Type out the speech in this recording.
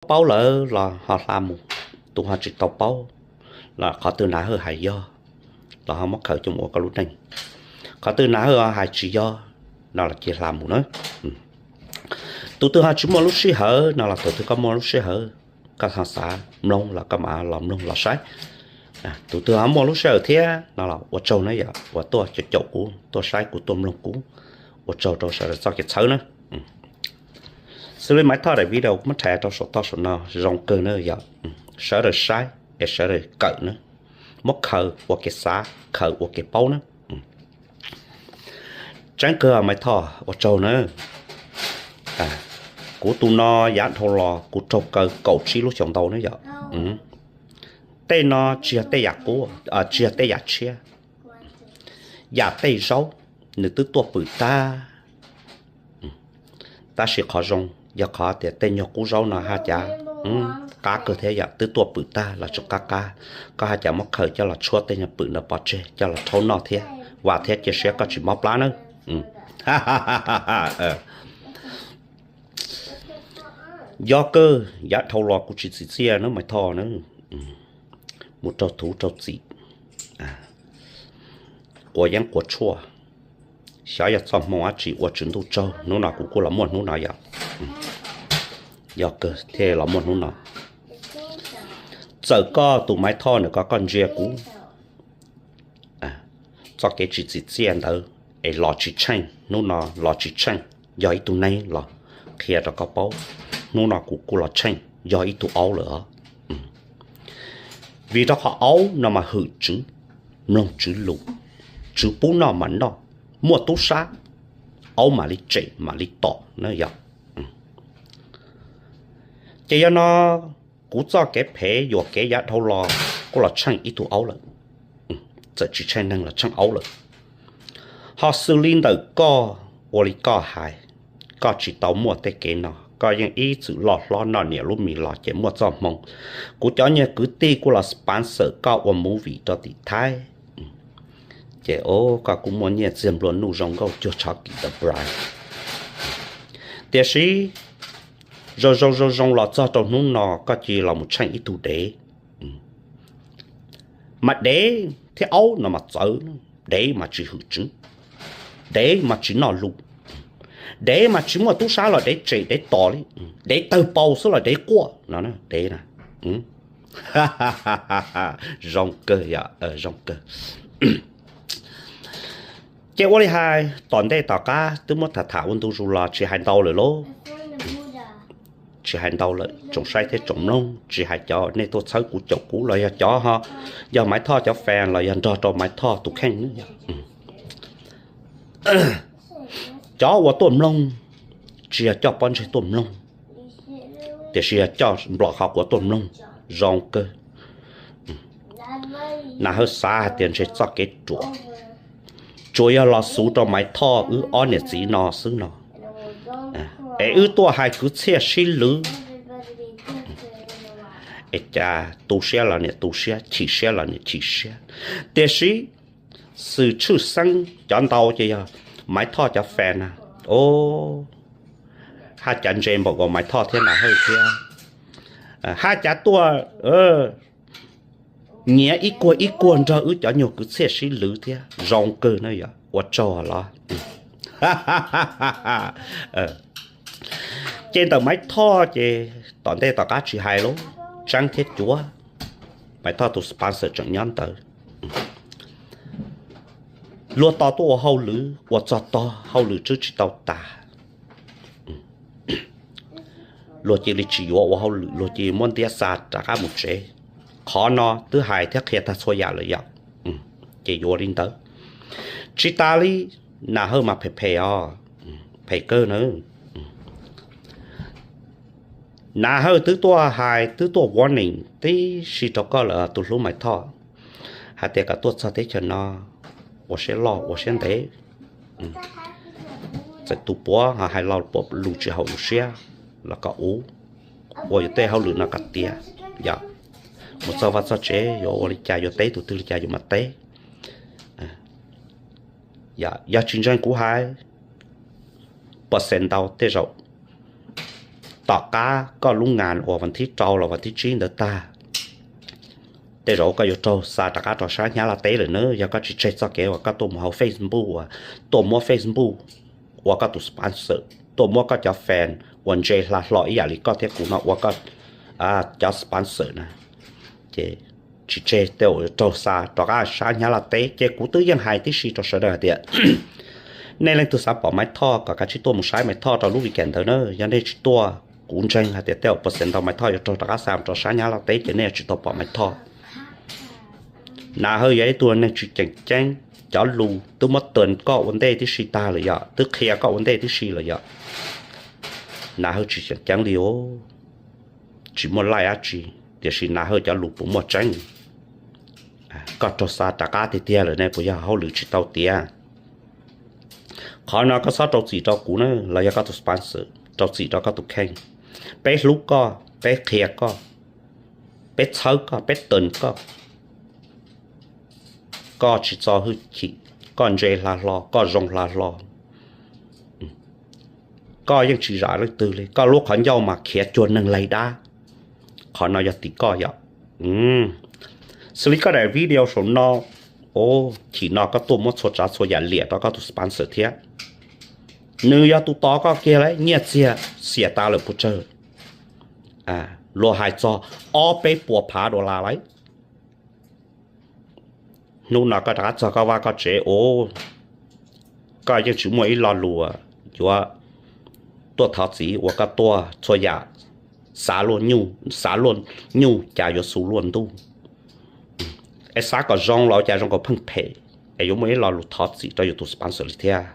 paub lawm los ho hla mus, tus ho tsis tau paub los qhov twg Nas Hawj hais yog los ho muab khaws coj mus ua koj lub neej, qhov twg Nas Hawj hais tsis yog no los cia hla mus na. Tus twg ho tsis muaj lub sij hawm no los tus twg koj muaj lub sij hawm, koj ho xav mloog los koj mam los mloog los saib. Tus twg ho muaj lub sij hawm thiab no los ua tsaug na yom, uas tuaj caum caum kuv, tuaj saib kuv, tuaj mloog kuv, ua tsaug rau sawv daws txoj kev txhawb na. Xws li Maiv Thoj daim video kuv muab rhais rau saum toj saum no zoo kawg na yom, sawv daws saib es sawv daws kawm na, muab khaws ua kev xav, khaws ua kev paub na. Tseeb kawg Maiv Thoj ua tsaug na. Kuv tus no yav dhau los kuv raug kaw kaum tsib lub xyoos ntau na yom. Tej no tsis yog tej yam qub, tsis yog tej yam tshiab, yam tej zaub nws twb tuaj pwm tag. Tab sis qhov zoo yog qhov tias tej nyuag qub zaub no haj cas qab kawg thiab yom, twb tuaj pwm tag los tseem qab qab. Koj haj cas muab khaws coj los tshuab tej nyuag pwm ntawd pov tseg coj los rhaub noj thiab, vam thiab cia siab koj tsis mob plab nawb. Yog kawg, yav dhau los kuv tsis txim txiaj na Maiv Thoj na, mus raug thuv raug txim, quav yeeb quav tshuaj, xyov yog txoj hmoo dab tsi ua Tswv Ntuj tsaug hnub no kuv kuj los muaj hnub no yom. Yog kawg thiaj los muaj hnub no. Txawm koj tus Maiv Thoj nws ko koj ntsia kuv txoj kev tsis txim txiaj ntawd es los tsis tsheej, hnub no los tsis tsheej, yog ib tug neeg los qhia rau koj paub, hnub no kuv kuj los tsheej yog ib tug aub lawm os. Vim rau qhov aub no mas hwm Tswv, mloog Tswv lus, Tswv pub noj mas noj, muaj tub sab, aub mam li tsem mam li tom na yom. Ces yog no kuv txoj kev phem yuam kev yav dhau los kuj los tsheej ib tug aub lawm, txawm tsis tsheej neeg los tsheej aub lawm. Ho xws li ntawm koj, ua li koj hais, koj tsis tau muaj tej kev no, koj yeej ib txwm loj hlob noj niam lub mis los ces muaj txoj hmoo. Kuv cov nyuag kwv tij kuj los sponsor koj ua movie rau tim Thaib, ces o, koj kuj muaj nyiaj txiag nplua nuj zoo nkauj cuag tshov kis ntawm Brian. Tiam sis zoo zoo zoo zoo los txog rau hnub no koj cia li los mus tsheej ib tug dev. Mas dev thiab aub no mas txawv, dev mas tsis hwm Tswv, dev mas tsis noj lus, dev mas tsis muaj tub sab los dev tsem dev tom li, dev tawg paus xwb los dev quaj no dev na. Zoo kawg yom, zoo kawg. Ces ua li hais tom ntej tom qab twb muab tham tham ua ntu zus los tsis hais ntau lawm lauj. Tsis hais ntau lawm, tsoom saib thiab tsoom mloog, tsis hais cov nej tuaj txhawb kuv caum kuv los yog cov ho yog Maiv Thoj cov fan los yog nrog rau Maiv Thoj tus kheej ne. Cov uas tuaj mloog tsis yog coj pob ntseg tuaj mloog, tiam sis yog coj nplom qhov quav tuaj mloog. Zoo kawg. Nas Hawj xav hais tias ntshe txoj kev ruam, tsuas yog los xub rau Maiv Thoj wb ob niam txiv no xwb no, es wb tuaj hais kwv txhiaj sib lwv, es cas tu siab los niam tu siab, chim siab los niam chim siab. Tiam sis xwm tshwj xeeb cov ntau ces yog Maiv Thoj cov fan na, o, haj cav ntse npaum nkaus Maiv Thoj thiab Nas Hawj thiab, haj cav tuaj nyiav ib kuag ib kuag nrog wb cov nyuag kwv txhiaj sib lwv thiab. Zoo kawg na yom, ua tsaug los. Ces ntawm Maiv Thoj ces tom ntej tom qab tsis hais lauj, tseeb thiab cuav, Maiv Thoj tus sponsor tseem nyob ntawd. Luag tos tuaj ua hauj lwm ua txog tog hauj lwm twb tsis tau tas, luag cia li tsis yuav ua hauj lwm, luag cia li muab ntiab xa rov qab mus tsev. Qhov no twb hais thiab qhia tag txhua yam lawm yom. Ces yuav li ntawd. Tsis tas li, Nas Hawj mas phem phem os, phem kawg na. Nas Hawj twb tuaj hais, twb tuaj warning tib si rau koj lawm tus hlub Maiv Thoj, hais tias kom tuaj txog teb chaws no ua siab loj ua siab ntev. Txawm tus puav ho hais lo lus tsis haum lus siab los kom ua, ua yus tej hauj lwm no kom tiav, yog mus txog vaj txog tsev yuav ua li cas, yuav teb tus twg li cas yuav mam teb. Yog tsis ntseeg kuv hais, percent ntau tej zaum tom qab koj lub ngas uas vas thib rau los vas thib tsib ntawd tag, tej zaum koj yuav raug xa rov qab rau sab Nyab Laj teb lawm na. Yog koj tsis tseg txoj kev uas koj tuaj mus hauv Facebook, tuaj muab Facebook ua koj tus sponsor, tuaj muab koj cov fan uas ntse hla hlo ib yam li koj thiab kuv no ua koj cov sponsor na, ces tsis tseg tej zaum raug xa rov qab sab Nyab Laj teb. Ces kuv twb yeej hais tib si rau sawv daws hais tias nej leej twg xav pom Maiv Thoj kom kav tsij tuaj mus saib Maiv Thoj rau lub weekend ntawd na. Yog nej tsis tuaj, kuv ntseeg hais tias tej zaum percent ntau Maiv Thoj yuav raug rov qab xa rau sab Nyab Laj teb ces nej yuav tsis tau pom Maiv Thoj. Nas Hawj yog ib tug neeg tsis tseem ceeb, cov lus twb muab turn koj ua ntej tib si tag lawm yom, twb qhia koj ua ntej tib si lawm yom. Nas Hawj tsis tseem ceeb li os, tsis muaj laij dab tsi, tiam sis Nas Hawj cov lus puas muaj tseeb? Koj raug xa rov qab tiag tiag lawm ne, puas yog hauj lwm tsis tau tiav? Qhov no koj txhob rau txim rau kuv na los yog koj tus sponsor, rau txim rau koj tus kheej. Peb hlub koj, peb qhia koj, peb txhawb koj, peb turn koj. Koj tsis txo hwj chim, koj ntse hla hlo, koj zoo hla hlo, koj yeej tsis zam leej twg li, koj lub qhov ncauj mas khiav cuag neeg laig dab. Qhov no yog tim koj yom. Xws li koj daim video saum no, chim no koj tuaj muab txhua tsav txhua yam liam rau koj tus sponsor thiab. Nws yog tus tos koj kiag lawm, nyiaj txiag xiam tas lawm puas tsawg? Luag hais txog ob peb puas phav dollar lawm. Hnub no koj rov qab txog koj vaj koj tsev ua, koj yeej tsis muaj ib lo lus yuav tuaj thov txim uas koj tuaj txhua yam xav luaj nyuj, xav luaj nyuj cas yuav xu luaj ntuj. Es xav kom zoo los cas zoo nkaus pheej phem, es yuav muaj ib lo lus thov txim rau yus tus sponsor li thiab?